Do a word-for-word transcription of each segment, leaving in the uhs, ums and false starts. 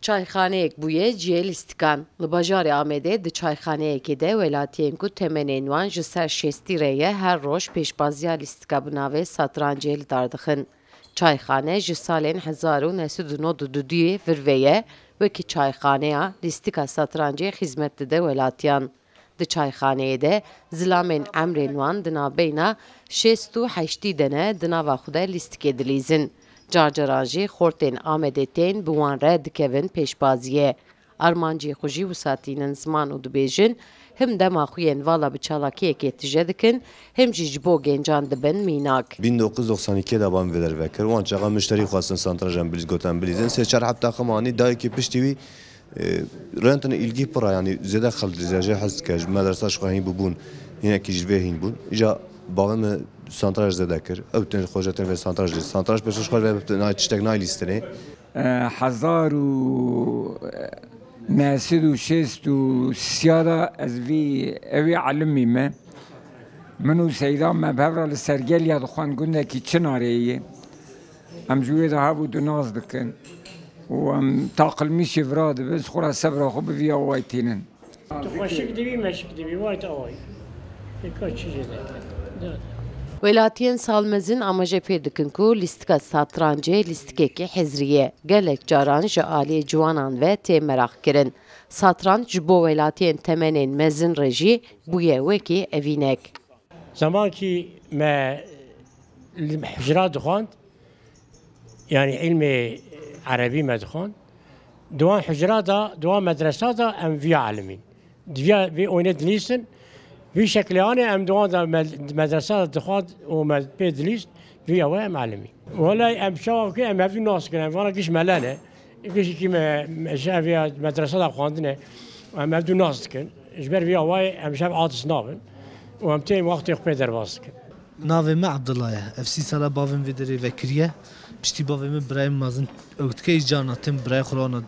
Çayxaneyek bûye cihê lîstikan. Li bajarê Amedê di çayxaneyekê de welatiyên ku temenên wan ji ser şêstî re ye, her roj pêşbaziya lîstika bi navê satrancê li dar dixin. Çayxane ji salên hezar û neh sed û nod û duduyê vir ve ye, wekî çayxaneya lîstika satrancê xizmet dide welatiyan. Di çayxaneyê de zilamên emrên wan di navbeyna şêst û heştî de ne, di nava xwe de lîstikê dilîzin. Carcaran jî xortên Amedê tên bi wan re dikevin pêşbaziyê. Armancê xwe jî wisa tînin ziman û dibêjin, him dema xwe yên vala bi çalakiyekê tije dikin, him jî ji bo gencan dibin mînak. Bin dokuz doksan iki de ban vê derve kir. Wan çaxa müşterî xwestin santrajan bilîz, gotin bilîzin. Sê çar heft taxim anî, dayekî piştî wî, e, rentine îlgî pir e, yanî zêde xelk dizê jê hez dike, ji medresa ji xwe hîn bûbûn, hinekî ji vê hîn bûn. Îca bavê min santraj zêde kir. Ew tên xwe jê tên vê santrajê. Santraj pêşiş xwe vê na tiştek nayê lîstinê. E, hezar û neh sed û şêst û sê de ez vî evî elimî me. Min û Seyda me bi hev re li Sergeliya dixwend gundekî Çinarê yê. Em ji wê de hev û du nas dikin. Û em taqilmîşê vira dibin, ji xwe re sebra xwe bi vî awayî tînin. Tu xweşik dibî, meşik dibî, wayt awayî. Ê ka çi jê deke? Welatiyên salmezin amaje pê dikin ku lîstika satrancê lîstikekî hizrî ye. Gelek caran ji aliyê ciwanan ve tê meraq kirin. Satranc ji bo welatiyên temenên mezin re jî bûye wekî evînek. Zemankî me li hicra dixwand, yanî îlmê erebî me dixwand. Di wan hicra de, di wan medresa de em viya elimîn. Di viya vê oyne dinîstin, vî şekilê anê em di wan de me-, medresa de dixwand û me pê dinîst, viya we em elimîn. Welay em çawa ku em hevdû nas dikin, em vana giş mele ne. Gişkî me, me ji ev ya medresa de xwendine, em hevdû nas dikin. Ji ber vî awayê em ji hev aciz nabin û em têm wextê xwe pê derbas dikin. Navê me Abdullah ye. Ev sî sala bavê min vê derê vekiriye. Piştî bavê min birayê min mezin ew dike, î carna tên birayê xwe re wana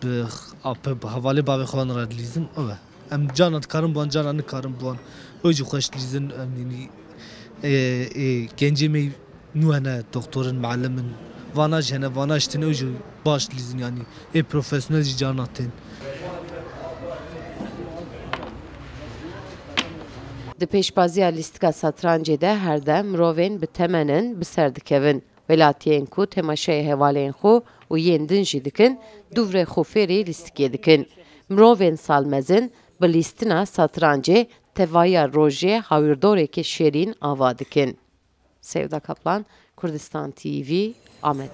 bi ape, bi hevalê bavê xwe wana re dilîzim. Ew e. Em carna dikarin ban, carna nikarin ban. Ew jî xweş dilîzin, em nînî, ê, ê, gencê me nû hene, doktor in, muallim in. Vana jî hene, vana jî tune, ew jî baş dilîzin, yanî ê profesyonel jî carna tên. Di pêşbaziya lîstika satrancê de her dem mirovên bi temen in bi ser dikevin. Welatiyên ku temaşeyê hevalên xwe û yên din jî dikin, dûvrê xwe fêrî lîstikê dikin. Mirovên salmezin bi lîstina satrancê tevahiya rojê hawîrdoreke şêrîn ava dikin. Sevda Kaplan, Kurdistan T V, Amed.